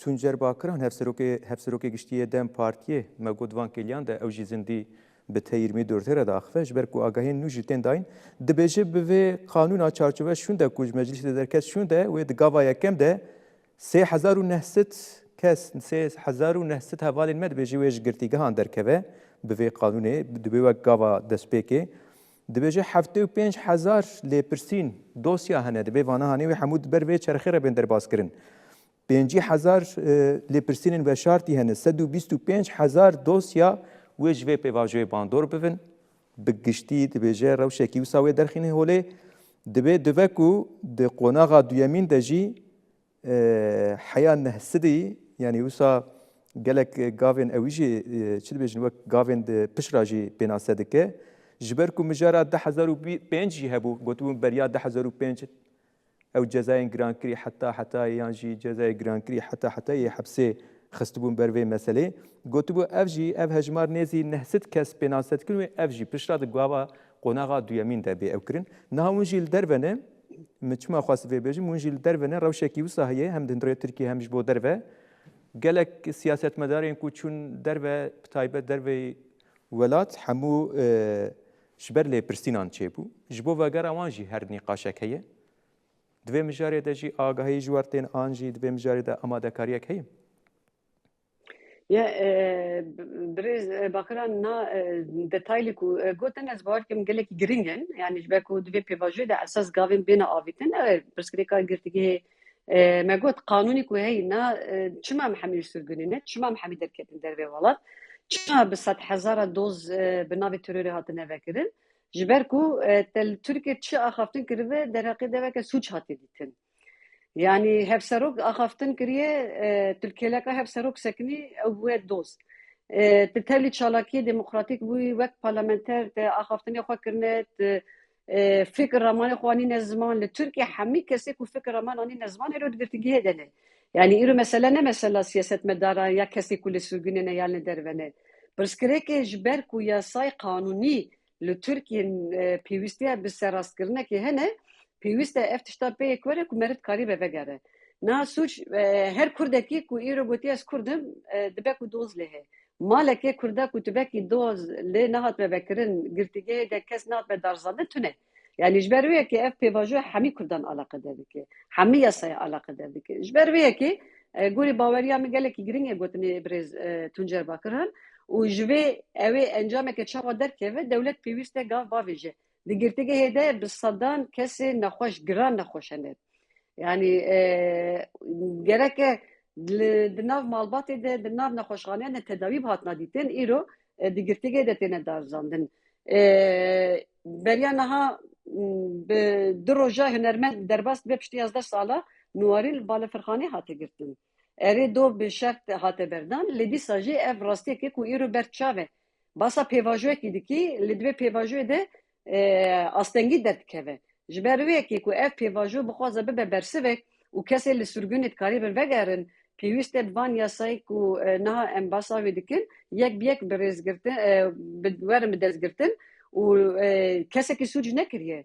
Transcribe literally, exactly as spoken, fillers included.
Tuncer Bakiran, hevserokê, hevserokê giştî yê dem Partiyê, me got van kêliyan de ew jî zindî bi teyîrmî dortê re diaxive, ji ber ku agahiyên nû jî tên dayîn. Dibêje bi vê qanûna çarçove şûnde ku ji meclîsê derket şûnde, wê di gava yekem de sê hezar û neh sed kes, sê hezar û neh sed hevalên me dibêje wê ji girtîgehan derkeve bi vê qanûnê, dibê wek gava destpêkê. Dibêje heftê û pênc hezar lêpirsîn, dosya hene, dibê vana hanê wê hemû di ber vê çerxê re bên derbas kirin. Pêncî hezar, e, lêpirsînên veşartî hene, sed û bîst û pênc hezar dosya wê ji vê pêvajoyê bandor bibin. Bi giştî dibêje rewşekî wisa wê derxîne holê, dibê dive ku di qonaxa duyemîn de jî, e, heya neh sedî, yanî wisa gelek gavên ewî jî, e, çi dibêjin, wek gavên di pişt re jî pênase dike. Ji ber ku mijara du hezar û pênc jî hebû, gotibûn beriya du hezar û pênc ew cezayên girankirî heta hetayê yan jî cezayê girankirî heta hetayê hepsê xistibûn ber vê meselê. Gotibû ev jî, ev hejmar nêzî neh sed kes pênase dikin wê ev jî pişt re di gava qonaxa duyemîn de bê ew kirin. Niha hûn jî li derve ne, min çima xwest vê bêjim, hûn jî li derve ne, rewşekî wisa heye, hem di hundirê Tirkiyê hem ji bo derve. Gelek siyasetmedarên ku çûn derve, bi taybet derveyî welat, hemû, e, ji ber lêpirsînan çêbû. Ji bo vegera wan jî her nîqaşek heye. Di vê mijarê de jî agahî ji we re tên an jî di vê mijarê de amadekariyek heye? Ya, e, b-, birêz, e, Bakiran na, e, detaylê ku, e, gotin, ez bawer dikim gelekî giring in. Yanî ji ber ku di vê pêvajoyê de esas gavên bêne avîtin. E, pirsgirêka girtîgehê, e, me got, qanûnî ku heyî na, e, çima em hemî li sirgûnê ne? Çima em hemî derketin dervê welat? Çima bi sed hezara doz, e, bi navê terorê hatine vekirin? Ji ber ku, e, te li Tirkiyê çi axaftin kiribe, derheqê de weke sûc hatiye dîtin. Yanî hevserok axaftin kiriye, e, tu li kêleka hevserok sekinî, ew bûye doz. E, tu tevlî çalakiyê demokratîk bûyî, wek parlamenter te axaftinê xwe kirine, tu, e, fikir ramanê xwe anîne ziman. Li Tirkiye hemî kesê ku fikir raman anîne ziman, êro di girtîgehê de ne. Yanî îro mesele ne mesela siyasetmedara ya kesê ku li sirgûnê ne yan li derve ne. Pirsgirêkê ji ber ku yasayê qanûnî li Tirkiyê, e, pêwîstiya bi serrastkirinekê hene, pêwîst e ev tişta pê yek were ku meriv karîbe vegere. Niha sûc, e, her Kurdekî ku îro gotiye ez Kurd im, e, dibe ku doz lê heye. Maleke Kurda ku tibekî doz lê nehatbe vekirin, girtîgehê de kes nehatbe darizandin, tune. Yanî ji ber wê yekê ev pêvajoya hemî Kurdan alaqedar dike. Hemî yasaya alaqedar dike. Ji ber wê yekê, e, gorî baweriya min gelekî giring e gotinê birêz, e, Tuncer Bakiran û ji vê ew ê encameke çawa derkeve, dewlet pêwîst e gav bavêje. Di girtîgehê de bi sedan kesê nexweş, giran nexweş hene. Yanî, e, gereke li, di nav malbatê de, di nav nexweşxaneyan de tedawî bi hatina dîtin, îro, e, di girtîgehê de têne darizandin. E, beriya niha, m, bi du roja hunermend derbas dibe piştî yazdeh sala, Nuwarîn li balefirxanê hate girtin. Erê do bi şert hate berdan, lê dîsa jî ev rastiyeke ku îro ber çav e. Basa pêvajoyekî dikî, li divê pêvajoyê de, e, astengî derdikeve. Ji ber wê yekê ku ev pêvajo bixwaze bibe bersivek û kesê li sirgûnê dikarîbin vegerin, pêwîst e bi van yasayê ku, e, niha em basa wê dikin, yek bi yek bi rêzgirtin, e, bi, werin bi destgirtin û, e, kesekî sûc nekiriye.